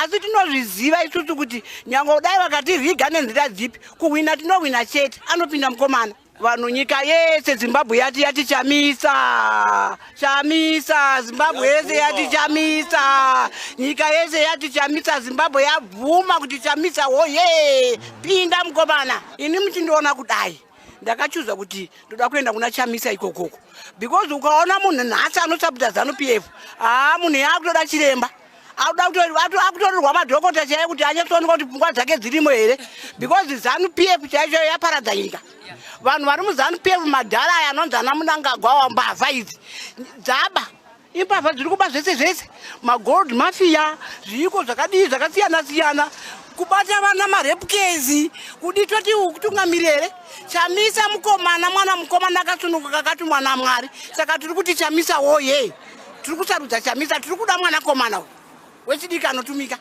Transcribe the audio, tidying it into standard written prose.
Asi tinozviziva isusu kuti nyange kudai vakatiriga nenzira dzipi, kuhwina tinohwina chete. Anopinda mukomana. Vanhu, nyika yese Zimbabwe yati Chamisa, Chamisa. Zimbabwe yese yati Chamisa, nyika yese yati Chamisa. Zimbabwe yabvuma kuti Chamisa woye, pinda mukomana. Ini muchindiona kudai, ndakachuza kuti ndoda kuenda kuna Chamisa ikokoko, because ukaona munhu nhasi anosapota ZANU PF, haa, munhu yaakutoda chiremba, akutorerwa madhokota chaiye kuti anyatsooneka kuti pfungwa dzake dzirimo here, because ZANU PF chaicho yaparadza nyika. Vanhu vari muZANU PF, madhara aya anonzi ana Mnangagwa, mbavha idzi dzaba, imbavha dziri kuba zvese zvese, magold mafia, zviiko zvakadii zvakasiyana siyana, kubata vana, marape case, kudi toti kutungamiri here? Chamisa mukomana, mwana mukomana akasununguka, akatumwa naMwari. Saka tiri kuti Chamisa woye, tiri kusarudza Chamisa. Tiri kuda mwanakomana uyu wechidiki anotumika.